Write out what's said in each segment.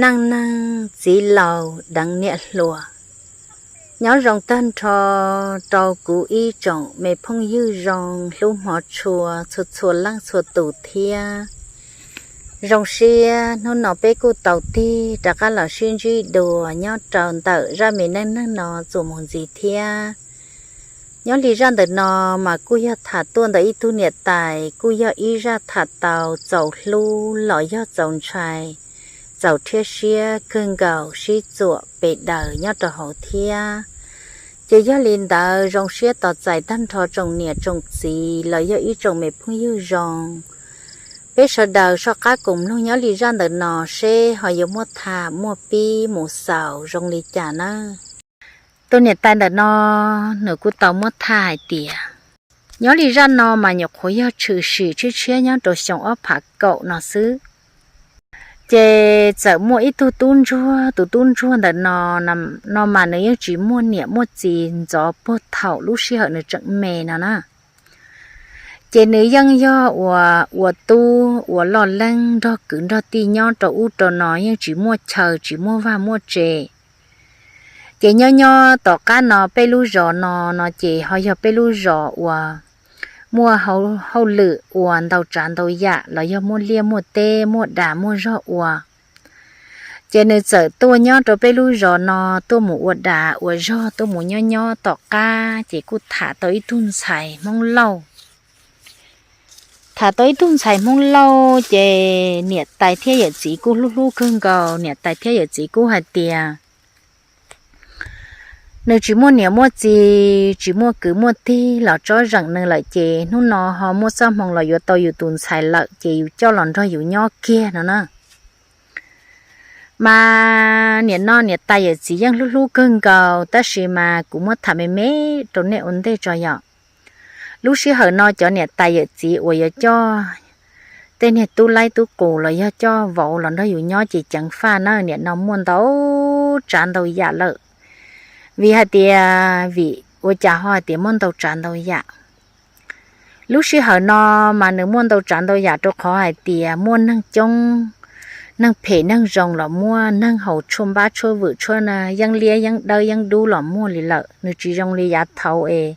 Neej neeg txiv laus deev niam hluas. Nyob zoo tag nrho rau kuv ib tsoom me phooj ywg zoo hlub hmov tshua txhua txhua leej txhua tus thiab. Zoo siab hnub no peb kuj tau tig rov qab los sib ntsib dua nyob rau ntawm zaj me neej neeg no txuas mus ntxiv thiab. Nyob li zaj ntawm no mas kuj yog tham tuaj ntawm ib tug niam tais, kuj yog ib zaj tham tau txaus hlub los yog txaus ntshai, txaus rhiab siab kawg nkaus sib txuam pes daws nyob rau hauv thiab. Ces yog li ntawd zoo siab tos txais tag nrho tsoom niam tsoom txiv los yog ib tsoom me phooj ywg zoo, peb sawv daws soj qab koom mloog nyob li zaj ntawm no seb ho yuav muaj tham muaj pib mus xaus zoo li cas nawb. Tus niam tais ntawm no nws kuj tau muab tham hais tias, nyob li zaj no mas nyuam qhuav yog tshwm sim tshiab tshiab nyob rau xyoo ob phav kaum no xwb. Ces txawm muaj ib tug tub ntsuag, tus tub ntsuag ntawm no, no mas nws yeej tsis muaj niam muaj txiv ntxov puag thaum lub sij hawm nws tseem me no na. Ces nws yeej yog ua, ua tub ua loj leeb nrog kwv nrog tij nyob rau ub rau no, yeej tsis muaj chaw tsis muaj vaj muaj tse. Ces nyob nyob tom qab no peb lub zos no, no ces ho yog peb lub zos uas muaj hauj lwm ua ntau tsav ntau yam los yog muaj liaj muaj teb muaj dag muaj zog ua. Ces nws txawm tuaj nyob rau peb lub zos no, tuaj mus ua dag ua zog, tuaj mus nyob nyob tom qab ces kuj tham tau ib tug ntxhais Hmoob Lauj. Tham tau ib tug ntxhais Hmoob Lauj ces niam tais thiab yawm txiv kuj hlub hlub kawg nkaus. Niam tais thiab yawm txiv kuj hais tias nws tsis muaj niam muaj txiv, tsis muaj kwv muaj tij los tsob zeem nws lawm ces hnub no ho muaj txoj hmoo los yuav tau yus tus ntxhais lawm ces yus coj los nrog yus nyob kiag no na. Mas niam no niam tais yawm txiv yeej hlub hlub kawg nkaus, tab sis mas kuv muab tham me me rau nej ua ntej tso yom. Lub sij hawm no cov niam tais yawm txiv uas yuav coj tej niag tub laib tub qus los yog coj vauv los nrog yus nyob ces ceev faj na, niam no muaj ntau tsav ntau yam lawm. Vim hais tias, vim ua cas ho hais tias muaj ntau tsav ntau yam? Lub sij hawm no mas nws muaj ntau tsav ntau yam rau qhov hais tias muaj neeg coob, neeg phem neeg zoo los muaj, neeg haus tshuaj npab tshuaj vwm tshuaj yeeb liab yeeb dawb yeeb dub los muaj li lawm. Nws tsis zoo li yav thaud es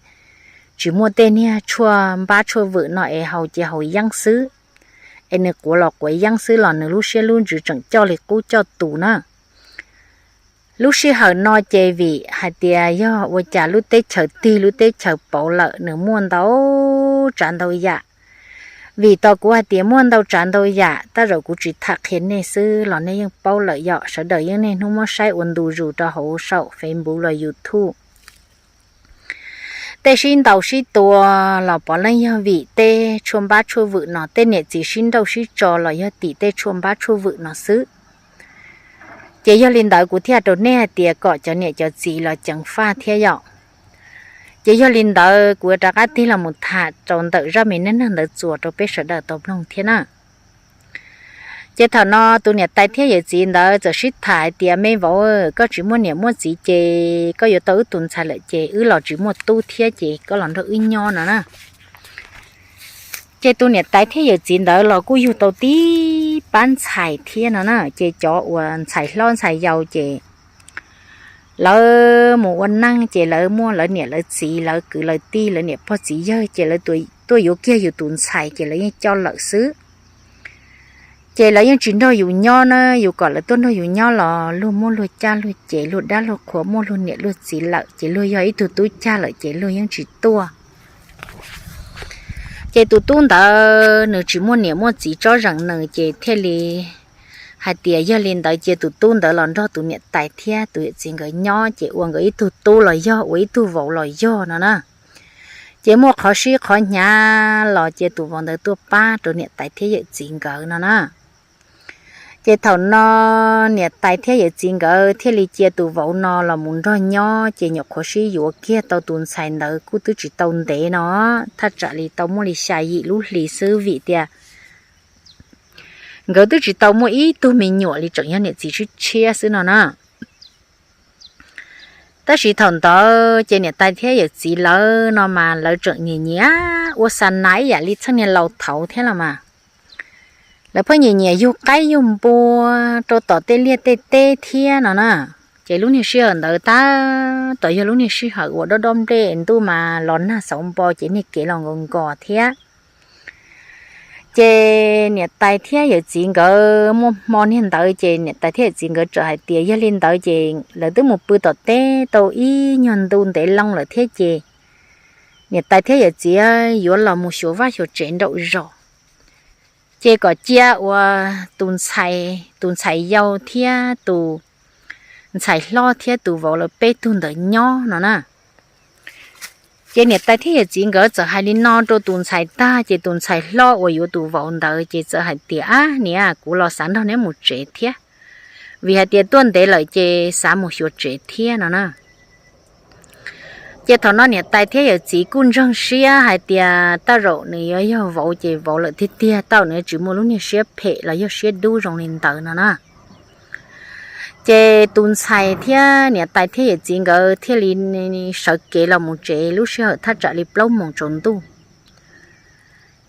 tsis muaj tej niag tshuaj npab tshuaj vwm no es haus ces haus yeeb xwb, es nws quav los quav yeeb xwb los nws lub siab lub ntsws tseem coj li qub coj tus na. Lub sij hawm no ces vim hais tias yog ua cas lub teb chaws tig lub teb chaws pauv lawm, nws muaj ntau tsav ntau yam. Vim tau kuv hais tias muaj ntau tsav ntau yam, tej zaum kuv tsis tham qhia nej xwb los nej yeej paub lawm yom, sawv daws yeej niaj hnub muab saib ua ntu zus rau hauv saum Facebook los YouTube. Tej sib ntaus sib tua los puav leej yog vim tej tshuaj npab tshuaj vwm no, tej niam txiv sib nrauj sib tso los yog tim tej tshuaj npab tshuaj vwm no xwb. Ces yog li ntawd kuv thiaj rau nej hais tias kom cov niam cov txiv los ceev faj thiab yom. Ces yog li ntawd kuv yuav rov qab tig los mus tham rau ntawm zaj me neej neeg ntawd txuas rau peb sawv daws tau mloog thiab na. Ces thaum no tus niam tais thiab yawm txiv ntawd txawm sib tham hais tias, me vauv, koj tsis muaj niam muaj txiv ces koj yuav tau wb tus ntxhais lawm ces wb los tsis muaj tub thiab ces koj los nrog wb nyob no na. Ces tus niam tais thiab yawm txiv ntawd los kuj yug tau tib pab ntxhais thiab no na. Ces cov uas ntxhais hlob ntxhais yau ces lawv mus ua neej ces lawv muaj lawv niam lawv txiv, lawv kwv lawv tij, lawv niam pog txiv yawg ces lawv tuaj yuav kiag yus tus ntxhais ces lawv yeej coj lawm xwb. Ces lawv yeej tsis nrog yus nyob na, yus kom lawv tuaj nrog yus nyob los luag muaj luag caj luag ces, luag dab luag qhua, muaj luag niam luag txiv lawm ces luag yog ib tug tub cag lawm ces luag yeej tsis tuaj. Ces tus tub ntawd nws tsis muaj niam muaj txiv tsob zeem nws ces thiaj li hais tias yog li ntawd cia tus tub ntawd los nrog tus niam tais thiab tus yawm txiv nkawd nyob ces ua nkawd ib tug tub los yog ua ib tug vauv los yog no na. Ces muaj qhov sib qhov hnyav los cia tus vauv ntawd tuaj pab rau niam tais thiab yawm txiv nkawd no na. Ces thaum no niam tais thiab yawm txiv nkawd thiaj li cia tus vauv no los mus nrog nyob ces nyuam qhuav sib yuav kiag tau tus ntxhais ntawd kuj twb tsis tau ntev no, thaj tsam li tau muaj li xya yim lub hlis xwb vim tias nkawd twb tsis tau muaj ib tug me nyuam li, tseem yog niam txiv tshiab tshiab xwb no na. Tab sis thaum ntawd ces niam tais thiab yawm txiv lawv no mas lawv tseem nyiam nyiam ua xa nas ib yam li txheej niag laus thaud thiab los mas. lawv pheej nyiam nyiam yug qaib yug npua rau tom tej liaj tej teb thiab no na. Ces lub niag sij hawm ntawd tab tom yog lub niag sij hawm uas dob dob nplej, ntuj mas los nag xauv npo ces niag kev los nkaus nkos thiab. Ces niam tais thiab yawm txiv nkawd muaj hmo niag ntawd ces niam tais thiab yawm txiv nkawd txawm hais tias yog li ntawd ces lawv twb mus pw tom teb tau ib nyuag ntu ntev loo lawm thiab ces niam tais thiab yawm txiv yuav los mus xyuas vaj xyuas tsev nraum zos, ces kom cia uas tus ntxhais, tus ntxhais yau thiab tus ntxhais hlob thiab tus vauv lawv peb tug ntawd nyob no na. Ces niam tais thiab yawm txiv nkawd txawm hais li no rau tus ntxhais tag ces tus ntxhais hlob uas yuav tus vauv ntawd ces txawm hais tias, Ab niam, kuv los xav nrog neb mus tsev thiab, vim hais tias tuaj ntev lawm ces xav mus xyuas tsev thiab no na. Ces thaum no niam tais thiab yawm txiv kuj ntseeg siab hais tias tej zaum nws yuav yog vauv ces vauv lawm tiag tiag, tej zaum nws tsis muaj lub niag siab phem los yog siab dub zoo li ntawd no na. Ces tus ntxhais thiab niam tais thiab yawm txiv nkawd thiaj li sawv kev los mus tsev lub sij hawm thaj tsam li plaub moos tsaus ntuj.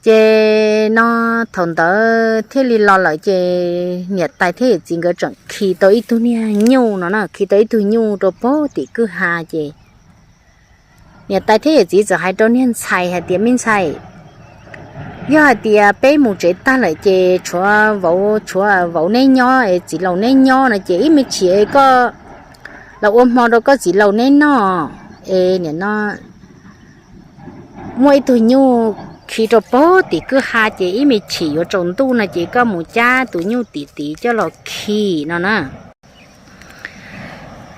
Ces no thaum ntawd thiaj li los lawm ces niam tais thiab yawm txiv nkawd tseem khi tau ib tug niag nyuj no na, khi tau ib tug nyuj rau pem tim kwj ha ces niam tais thiab yawm txiv txawm hais rau niag ntxhais hais tias, Me ntxhais, yog hais tias peb mus tsev tag lawm ces tshuav vauv, tshuav vauv neb nyob es txiv laus neb nyob no ces ib me chim es koj los ua hmo rau koj txiv laus neb noj es nim no muaj ib tug nyuj khi rau pem tim kwj ha ces ib me chim yuav tsaus ntuj no ces koj mus cab tus nyuj tim tid coj los khi no na.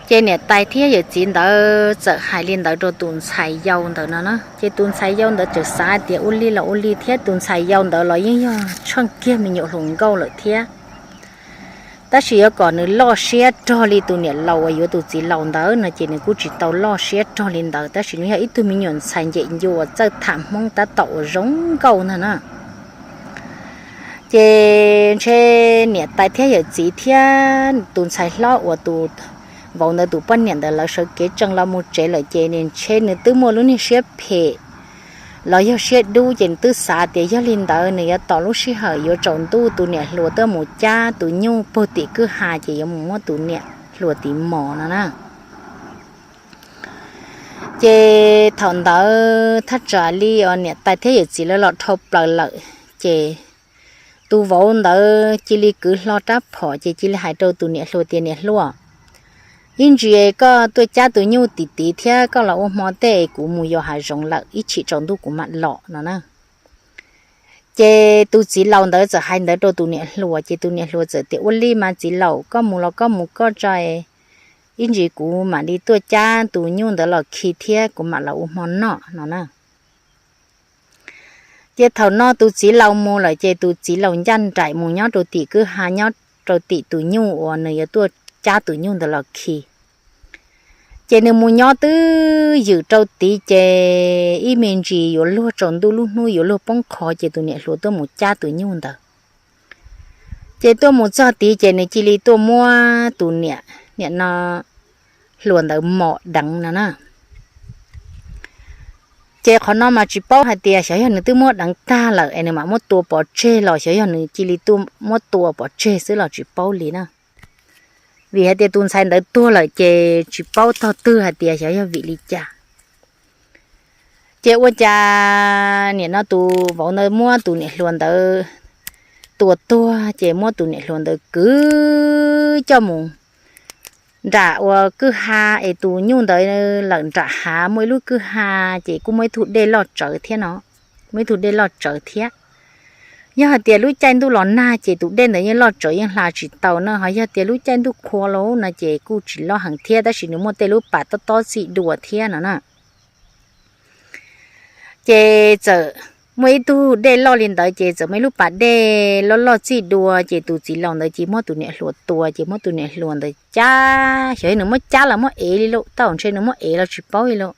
Ces niam tais thiab yawm txiv ntawd txawm hais li ntawd rau tus ntxhais yau ntawd no na. Ces tus ntxhais yau ntawd txawm xav tias ua li los ua li thiab, tus ntxhais yau ntawd los yeej yog tsheej kiag me nyuam hluas nkauj lawm thiab. Tab sis yuav kom nws loj siab rog li tus niam laus uas yuav tus txiv laus ntawd no ces nws kuj tsis tau loj siab rog li ntawd, tab sis nws yog ib tug me nyuam ntxhais ncem ncua uas txawj tham Hmoob tab tom uas zoo nkauj ntag na. Ces ntshe niam tais thiab yawm txiv thiab tus ntxhais hlob uas tus vauv ntawd tus poj niam ntawd lawv sawv kev tsees los mus tsev lawm ces nws ntshe nws twb muaj lub niag siab phem los yog siab dub ces nws twb xav tias yog li ntawd nws yuav tos lub sij hawm yuav tsaus ntuj tus niam hluas tuaj mus cab tus nyuj puag tim kwj ha ces yuav mus muab tus niam hluas tiv mos no na. Ces thaum ntawd thaj tsam li os niam tais thiab yawm txiv lawv los dhau plaws lawm ces tus vauv ntawd cia li kwv hlo rab phom ces cia li hais rau tus niam hluas tias, Niam hluas, ib ntsis koj tuaj cab tus nyuj tim tid thiab koj los ua hmo tej es kuv mus yos hav zoov lawm, ib chim tsaus ntuj kuv mam los no na. Ces tus txiv laus ntawd txawm hais ntawd rau tus niam hluas ces tus niam hluas txawm tias, Ua li mas txiv laus, koj mus los koj mus koj tso, ib ntsis kuv mam li tuaj cab tus nyuj ntawd los khi thiab kuv mam los ua hmo noj no na. Ces thaum no tus txiv laus mus lawm ces tus txiv laus ncaj nraim mus nyob rau tim kwj ha nyob rau tim tus nyuj uas nws yuav tuaj cab tus nyuj ntawd los khi. Ces nws mus nyob twb ywm rau tid ces ib me ntsis yuav luag tsaus ntuj lub hnub yuav luag poob qho ces tus niam hluas tuaj mus cab tus nyuj ntawd. Ces tuaj mus txog tid ces nws cia li tuaj muab tus niam, niam no hluas ntawd mos deev no na. Ces qhov no mas tsis paub hais tias xyov yog nws twb muab deev tag lawm es nws mam muab tua pov tseg los xyov yog nws cia li tuaj muab tua pov tseg xwb los tsis paub li na. Vim hais tias tus ntxhais ntawd tuag lawm ces tsis paub tog twg hais tias xyov yog vim li cas. Ces ua cas nim no tus vauv ntawd muab tus niam hluas ntawd tua tuag ces muab tus niam hluas ntawd kwv coj mus nram uas kwj ha es tus nyuj ntawd lawm nram hav muaj ib lub kwj ha ces kuj muaj ib tug dej loj tsawv thiab no, muaj ib tug dej loj tsawv thiab. Yog hais tias lub caij ntuj los nag ces tus dej ntawd yeej loj tsawv yeej hla tsis tau na, ho yog tias lub caij ntuj qhua lauj no ces kuj tsis loj heev thiab tab sis nws muaj tej lub pas tob tob txij dua thiab no na. Ces txawm muaj ib tug dej loj li ntawd ces txawm muaj ib lub pas dej loj loj txij dua ces tus txiv laus ntawd cia li muab tus niam hluas tua ces muab tus niam hluas ntawd cab, xyov nws muab cab los muab ev li lauj, tau ntshe nws muab ev los tsis paub li lauj.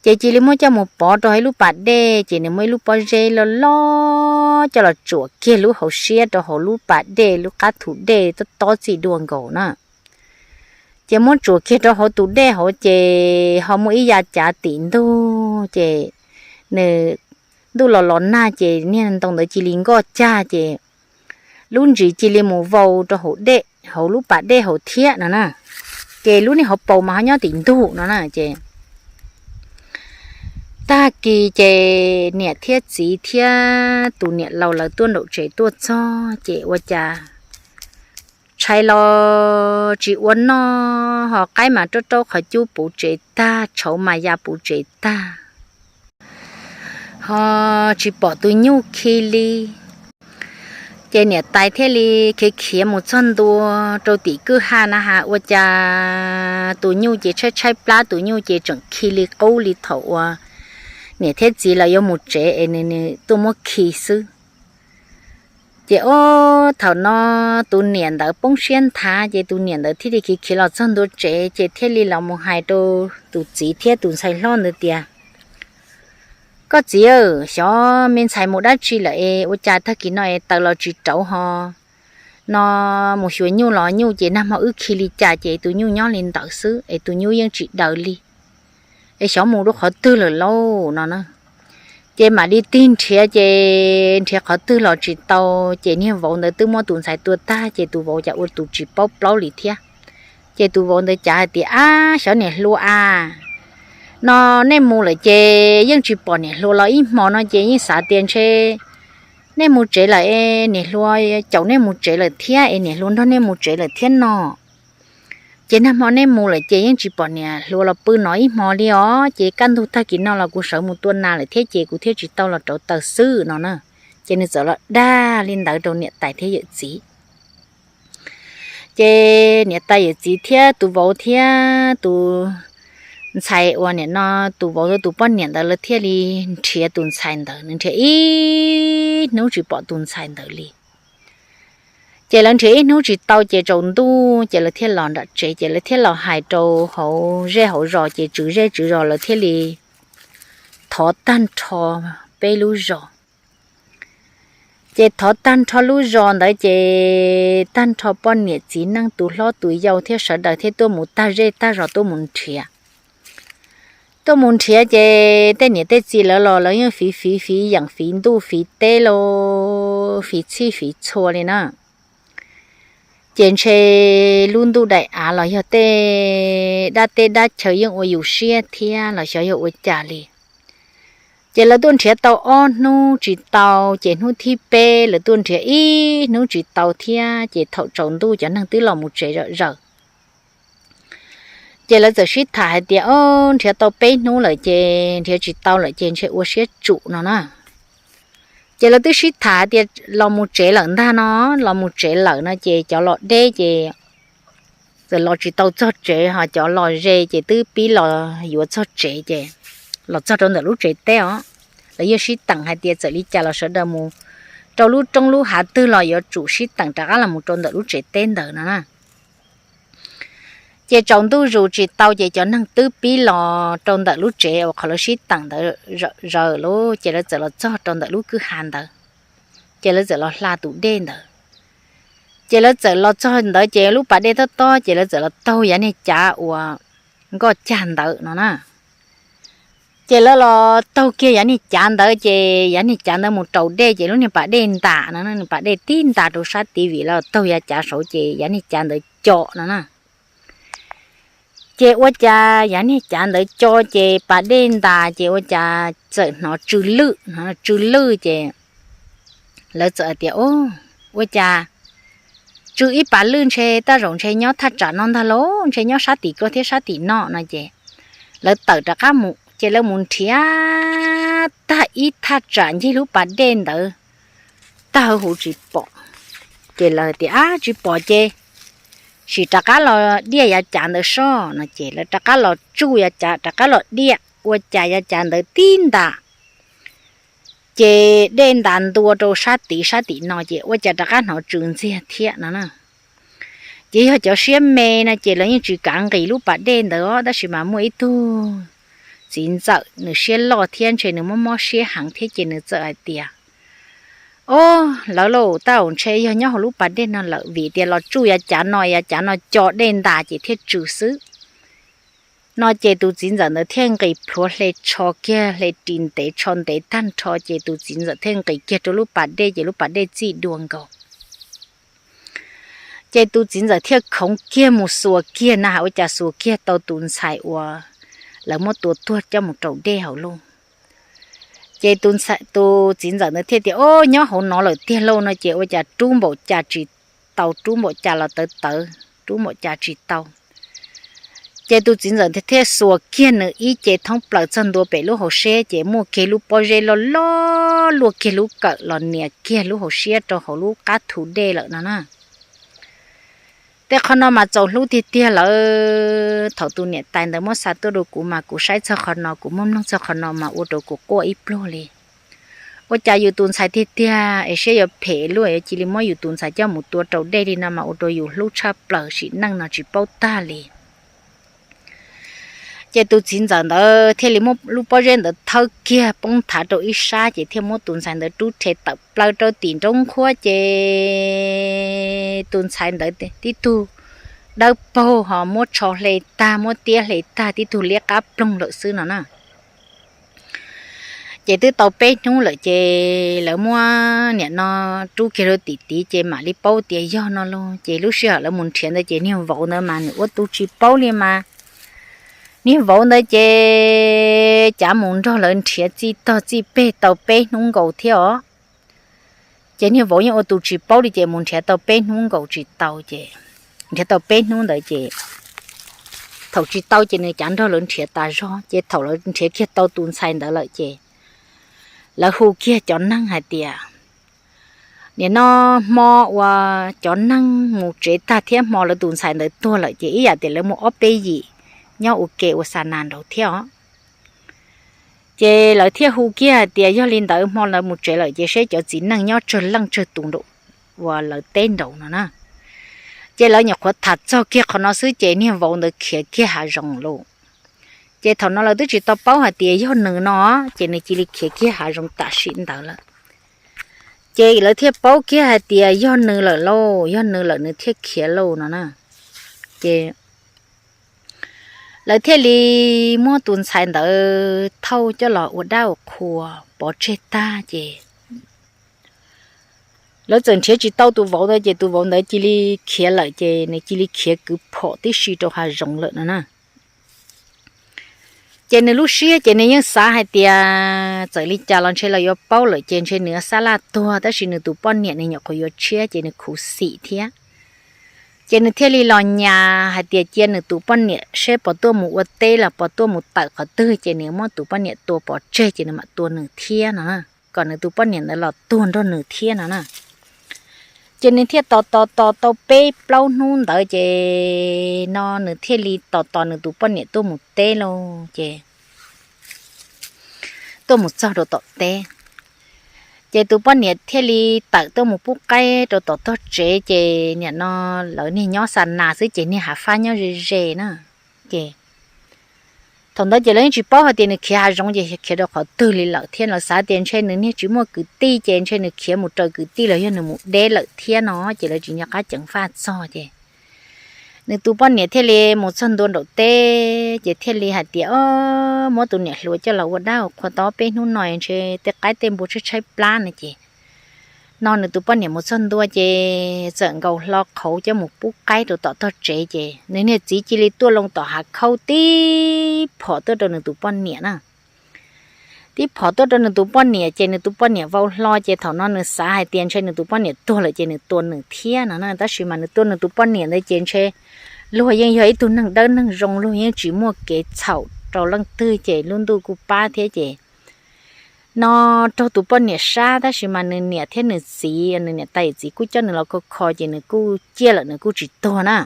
Ces cia li muab coj mus pov rau hauv ib lub pas dej ces nws muab ib lub pob zeb loj loj coj los tsuam kiag lub hauv siab rau hauv lub pas dej lub qab thu dej tob tob txij dua nkaus na. Ces muab tsuam kiag rau hauv tus dej hauv ces ho muaj ib yav cav tim ntug ces nws ntuj los los nag ces niag ntoo ntawd cia li nkoj cag ces lub ntsis cia li mus vau rau hauv dej, hauv lub pas dej hauv thiab no na. Ces lub niag hauv paus mas ho nyob tim ntug no na ces tag kis ces niam thiab txiv thiab tus niam laus lawv tuaj nraum tsev tuaj txog ces ua cas tshais los tsis ua noj, ho qaib mas raub raub qhov cub puv tsev tag, tshauv mas ya puv tsev tag, ho tsis pom tus nyuj khi li. Ces niam tais thiaj li khiav khiav mus txog ntua rau tim kwj ha na has ua cas tus nyuj ces tshaib tshaib plab, tus nyuj ces tseem khi li qub li thaum uas niam thiab txiv lawv yuav mus tsev es nws tuaj muab khi xwb. Ces ob thaum no tus niam ntawd poob siab nthav ces tus niam ntawd thiaj li khiav khiav los txog ntua tsev ces thiaj li los mus hais rau tus txiv thiab tus ntxhais hlob ntawd tias, Koj txiv, xyov me ntxhais mus dab tsi lawm es ua cas tag kis no es taws los tsis rauv ho no mus xyuas nyuj los nyuj ces nag hmo wb khi li cas ces tus nyuj nyob li ntawd xwb es tus nyuj yeej tsis daws li es xyov mus rau qhov twg lawm lauj no na. Ces mam li tig nrhiav ces nrhiav qhov twg los tsis tau. Ces niag vauv ntawd twb muab tus ntxhais tua tag ces tus vauv cas ua tus tsis paub plaub li thiab. Ces tus vauv ntawd cav hais tias, Ab, xyov niam hluas a, no nej mus lawm ces yeej tsis pom niam hluas los ib hmo no ces yeej xav tias ntshe nej mus tsev lawm es niam hluas caum nej mus tsev lawm thiab es niam hluas nrog nej mus tsev lawm thiab no. Ces nag hmo nej mus lawm ces yeej tsis pom niam hluas los pw no ib hmo li os, ces kaj ntug tag kis no los kuv sawv mus tua nas lawm thiab ces kuv thiaj tsis tau los rauv taws xwb no na. Ces nws txawm los dag li ntawd rau niam tais thiab yawm txiv. Ces niam tais yawm txiv thiab tus vauv thiab tus ntxhais uas nim no tus vauv tus poj niam ntawd lawv thiaj li nrhiav tus ntxhais ntawd, nws nrhiav ib hnub tsis pom tus ntxhais ntawd li. Ces lawv nrhiav ib hnub tsis tau ces tsaus ntuj ces lawv thiaj los nram tsev ces lawv thiaj los hais rau hauv zej hauv zos ces tswv zej tswv zos lawv thiaj li thov tag nrho peb lub zos. Ces thov tag nrho lub zos ntawd ces tag nrho poj niam txiv neej tus hlob tus yau thiab sawv daws thiaj tuaj mus tag zej tag zos tuaj mus nrhiav. Tuaj mus nrhiav ces tej niam tej txiv lawv los lawv yeej fiv fiv fiv yeem fiv ntuj fiv teb los fiv txhij fiv txhua li na. Ces ntshe lub ntuj daim av los yog tej dab teb dab chaw yeej ua yus siab thiab los xyov yog ua cas li. Ces lawv tuaj nrhiav tau ob hnub tsis tau, ces hnub thib peb lawv tuaj nrhiav ib hnub tsis tau thiab, ces thaum tsaus ntuj cov neeg twb los mus tsev zom zaws. Ces lawv txawm sib tham hais tias, Ob, nrhiav tau peb hnub lawm ces nrhiav tsis tau lawm ces ntshe ua siab tsum no na. Ces lawv twb sib tham hais tias los mus tsev lawm ntag no, los mus tsev lawm no ces cov los deb ces txawm los tsis tau txog tsev, ho cov los ze ces twb pib los yuav txog tsev ces los txog rau ntawm lub tsev teb os. Lawv yeej sib teem hais tias txawm li cas los sawv daws mus rau lub roob lub hav twg los yuav tsum sib teem rov qab los mus rau ntawm lub tsev teb ntawd no na. Ces tsaus ntuj zus tsis tau ces cov neeg twb pib los rau ntawm lub tsev uas qhov lawv sib teem ntawd zom zaws lawm, ces lawv txawm los txog rau ntawm lub kwj ha ntawd, ces lawv txawm los hla tus dej ntawd. Ces lawv txawm los txog ntawd ces lub pas dej tob tob, ces lawv txawm los taug yav niag cav uas nkoj cag ntawd no na. Ces lawv los taug kiag yav niag cav ntawd, ces yav niag cav ntawd mus raus dej, ces lub niag pas dej ntas no, niag pas dej tib ntas rau sab tid vim lawv taug yav cav saud ces yav niag cav ntawd co no na. Ces ua cas yav niag cav ntawd co ces pas dej ntas ces ua cas txawm hnov tsw lwj, tsw lwj ces lawv txawm hais tias, Ua cas tsw ib pas lwj ntshe taj zaum ntshe nyob thaj tsam no ntag lauj, ntshe nyob sab tim ko thiab sab tim no no ces lawv tawm rov qab mus, ces lawv mus nrhiav tag ib thaj tsam ncig lub pas dej ntawd tag huv tsis pom. Ces lawv tias, Ab, tsis pom ces sim rov qab los diaj yav cav ntawd soj no ces lawv rov qab los tsuj yav cav rov qab los diaj, ua cas yav cav ntawd tib ntas ces dej ntas ntua rau sab tid sab tim no ces ua cas rov qab hnov tsw ntxiag thiab no na. Ces yog cov siab me no ces lawv yeej tsis kav nqis lub pas dej ntawd os, tab sis mas muaj ib tug txiv ntxawm nws siab loj thiab ntshe nws mob mob siab heev thiab ces nws txawm hais tias, Ob, lawv lauj, taj zaum ntshe yog nyob hauv lub pas dej no lawm vim tias los tsuj yav cav no, yav cav no co dej ntas ces thiaj tsw xwb. No ces tus txiv ntxawm ntawd thiaj nqis plhuav hle tsho kiag, hle ris ntev tsho ntev tag nrho ces tus txiv ntxawm thiaj nqis kiag rau lub pas dej ces lub pas dej txij dua nkaus. Ces tus txiv ntxawm thiaj khoov kiag mus xuas kiag na has ua cas xuas kiag tau tus ntxhais uas lawv muab tua tuag coj mus raus dej hauv lauj. Ces tus txiv ntxawm ntawd thiaj tias, Ob, nyob hauv no lawm tiag lauj, no ces ua cas rub npaum cas tsis tau, rub npaum cas los tawv tawv, rub npaum cas tsis tau. Ces tus txiv ntxawm thiaj xuas kiag nws ib ce thoob plaws txog ntua pem lub hauv siab ces muaj kiag lub pob zeb loj loj luaj kiag lub kawm los nias kiag lub hauv siab rau hauv lub qab thu dej lawm no na. Tej qhov no mas txaus hlub tiag tiag lawm. Thaum tus niam tais ntawd muab xa tuaj rau kuv mas kuv saib txog qhov no, kuv muab mloog txog qhov no mas ua rau kuv quaj ib pluag li. Ua cas yus tus ntxhais tiag tiag es siab yuav phem luaj yuav cia li muab yus tus ntxhais coj mus tua raus dej li no mas ua rau yus hlub tshaj plaws, sim neej no tsis paub tag li. Ces tus txiv ntxawm ntawd thiaj li muab lub pob zeb ntawd thawb kiag poob thav rau ib sab ces thiaj muab tus ntxhais ntawd rub rhe tawm plaws rau tim nraub nqhuab ces tus ntxhais ntawd tib tug dawb paug ho muab tsho hle tag, muab tiab hle tag, tib tug liab qab ploog lawm xwb no na. Ces twb tau peb hnub lawm ces lawv muab niam no rub kiag rau tim tid ces mam li paub tias yog no lauj. Ces lub sij hawm lawv mus nrhiav ntawd ces niag vauv ntawd mas nws ua tus tsis paub li mas, niag vauv ntawd ces cav mus nrog lawv nrhiav txij tog txij peg tau peb hnub nkaus thiab os. Ces niag vauv yeej ua tus tsis paub li ces mus nrhiav tau peb hnub nkaus tsis tau ces, nrhiav tau peb hnub ntawd ces thaum tsis tau ces nws cav nrog lawv nrhiav tas zog ces thaum lawv nrhiav kiag tau tus ntxhais ntawd lawm ces lawv hu kiag cov neeg hais tias, nim no hmo uas cov neeg mus tsev tag thiab hmo lawv tus ntxhais ntawd tuag lawm ces ib yam tias lawv mus ob peb yim nyob ua ke ua xa nas nraud thiab os. Ces lawv thiaj hu kiag hais tias yog li ntawd hmo lawv mus tsev lawm ces seb cov txiv neej nyob tsawg leej tsawg tus nraum uas lawv teb nraud no na. Ces lawv nyuam qhuav tham txog kiag qhov no xwb ces niag vauv ntawd khiav kiag hav zoov lawm. Ces thaum no lawv twb tsis tau paub hais tias yog nws no, ces nws cia li khiav kiag hav zoov tam sim ntawd lawm. Ces lawv thiaj paub kiag hais tias yog nws lawm lauj, yog nws lawm nws thiaj khiav lauj no na. Ces lawv thiaj li muab tus ntxhais ntawd thauj coj los ua dab ua qhua pov tseg tag ces lawv txawm nrhiav tsis tau tus vauv ntawd ces tus vauv ntawd cia li khiav lawm ces nws cia li khiav kwv phom tib si rau hav zoov lawm no na. Ces nws lub siab ces nws yeej xav hais tias txawm li cas los ntshe los yuav paub lawm ces ntshe nws yuav xab laj tuag tab sis nws tus poj niam nws nyuam qhuav yuav tshiab ces nws khuv xim thiab. Ces nws thiaj li los nyas hais tias cia nws tus poj niam seb puas tuaj mus ua teb los puas tuaj mus tawm qhov twg ces nws muab tus poj niam tua pov tseg ces nws mam tua nws thiab no, kom nws tus poj niam ntawd los tuag nrog nws thiab no na. Ces nws thiaj tos tos tos tau peb plaub hnub ntawd ces no nws thiaj li tos tos nws tus poj niam tuaj mus teb lauj ces tuaj mus txog rau tom teb. Ces tus poj niam thiaj li tawm tuaj mus pub qaib rau tom tog tsev ces nim no lawv niag nyob xa nas xwb ces niag hav fab nyob ze ze na. Ces thaum ntawd ces lawv yeej tsis paub hais tias nws khiav hav zoov ces khiav rau qhov twg li lawm thiab lawv xav tias ntshe nws niag tsis muaj kwv tij ces ntshe nws khiav mus raws kwv tij los yog nws mus deb lawm thiab no ces lawv tsis nco qab ceev faj txog ces nws tus poj niam thiaj li mus txog ntua nraum teb ces thiaj li hais tias, Ob, muab tus niam hluas coj los ua dab ua qhua tau peb hnub no ntshe tej qaib tej npua tshaib tshaib plab no ces no nws tus poj niam mus txog ntua ces txawm nkaus hlo qhauv coj mus pub qaib rau tom tog tsev ces nws niag txiv cia li tuaj loo tom hav khaub tib phom tuaj rau nws tus poj niam na. Tib phom tuaj rau nws tus poj niam ces nws tus poj niam vau hlo ces thaum no nws xav hais tias ntshe nws tus poj niam tuag lawm ces nws tua nws thiab no na, tab sis mas nws tua nws tus poj niam ntawd ces ntshe luag yeej yog ib tug neeg dawb neeg zoo, luag yeej tsis muaj kev txhaum rau leej twg ces lub ntuj kuj pab thiab ces no raug tus poj niam sab tab sis mas nws niam thiab nws txiv, nws niam tais txiv kuj coj nws los kho kho ces nws kuj ciaj lawm nws kuj tsis tuag na.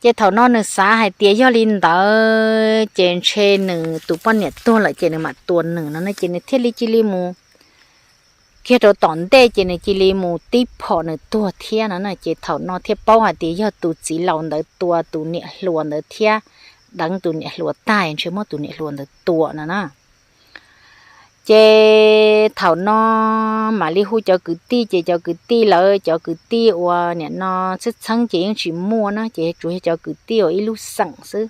Ces thaum no nws xav hais tias yog li ntawd ces ntshe nws tus poj niam tuag lawm ces nws mam tua nws no ces nws thiaj li cia li mus kiag rau tom ntej ces nws cia li mus tib phom nws tuag thiab no na. Ces thaum no thiaj paub hais tias yog tus txiv laus ntawd tua tus niam hluas ntawd thiab deev tus niam hluas tag ntshe muab tus niam hluas ntawd tua no na. Ces thaum no mam li hu cov kwv tij, ces cov kwv tij lawv, cov kwv tij uas nim no txheeb txheeb ces yeej tsis muaj na, ces tsuas yog cov kwv tij uas ib lub xeem xwb.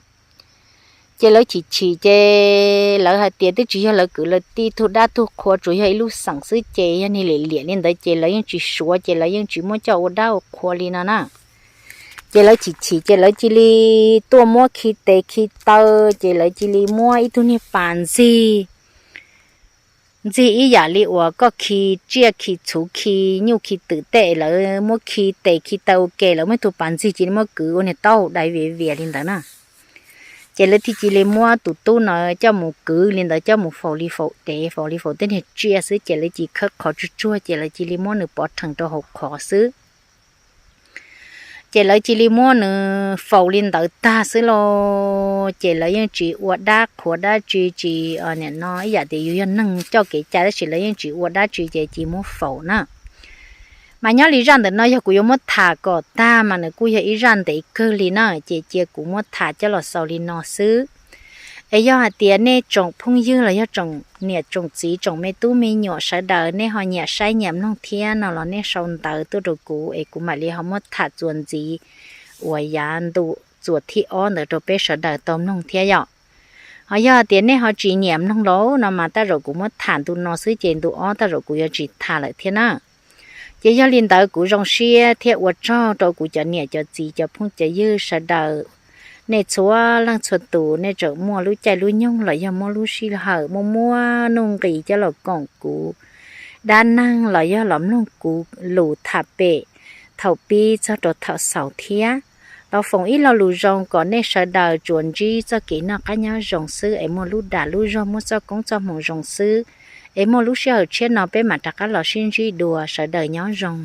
Ces lawv chim chim ces lawv hais tias twb tsis yog lawv kwv lawv tij tug dab tug qhua, tsuas yog ib lub xeem xwb, ces yog niag liam liam li ntawd ces lawv yeej tsis suav, ces lawv yeej tsis muab coj ua dab ua qhua li no na. Ces lawv chim chim ces lawv cia li tuaj muab khi tes khi taw, ces lawv cia li muab ib tug niag pas ntxig, ntxig ib yam li uas koj khi tsiaj khi txhuv khi nyuj khi twm tej, lawv muab khi tes khi taw ua ke, lawv muab ib tug pas ntxig cia li muab kwv ua niag taub hau dai viav vias li ntawd na. Ces lawv thiaj cia li muab tus tub no coj mus kwv li ntawd, coj mus faus li faus dev, faus li faus tej niag tsiaj xwb, ces lawv cia li khawb qhov tsuag tsuag, ces lawv cia li muab nws pov rhees rau hauv qhov xwb. Ces lawv cia li muab nws faus li ntawd tag xwb los, ces lawv yeej tsis ua dab qhuas dab tsi, tsis, nim no ib yam tias yus yog neeg coj kev cai, tab sis lawv yeej tsis ua dab tsi ces cia li muab faus na. Mas nyob li zaj ntawm no yog kuv yuav muab tham kom tag mas nws kuj yog ib zaj ntev kawg li na, ces cia kuv muab tham coj los xaus li no xwb. Es yog hais tias nej tsoom phooj ywg los yog tsoom niam tsoom txiv tsoom me tub me nyuam sawv daws nej ho nyiam saib nyiam mloog thiab no los nej sau ntawv tuaj rau kuv es kuv mam li ho muab tham txuas ntxiv uas yav ntu txuas thib ob ntawd rau peb sawv daws tau mloog thiab yom. Ho yog tias nej ho tsis nyiam mloog los no mas tej zaum kuv muab tham ntu no xwb ces ntu ob tej zaum kuv yuav tsis tham lawm thiab na. Ces yog li ntawd kuv zoo siab thiab ua tsaug rau kuv cov niam cov txiv cov phooj cov ywg sawv daws, nej txhua leej txhua tus nej tseem muaj lub caij lub nyoog los yog muaj lub sij hawm muaj muaj nuj nqis coj los koom kuv dab neeg los yog los mloog kuv lus tham pem thaum pib txog rau thaum xaus thiab. Los foom ib lo lus zoo kom nej sawv daws tsuas ntsib txoj kev noj qab nyob zoo xwb es muaj lub dag lub zog muaj txoj koob txoj hmoov zoo xwb, es muaj lub sij hawm tshiab no peb mam rov qab los sib ntsib dua, sawv daws nyob zoo.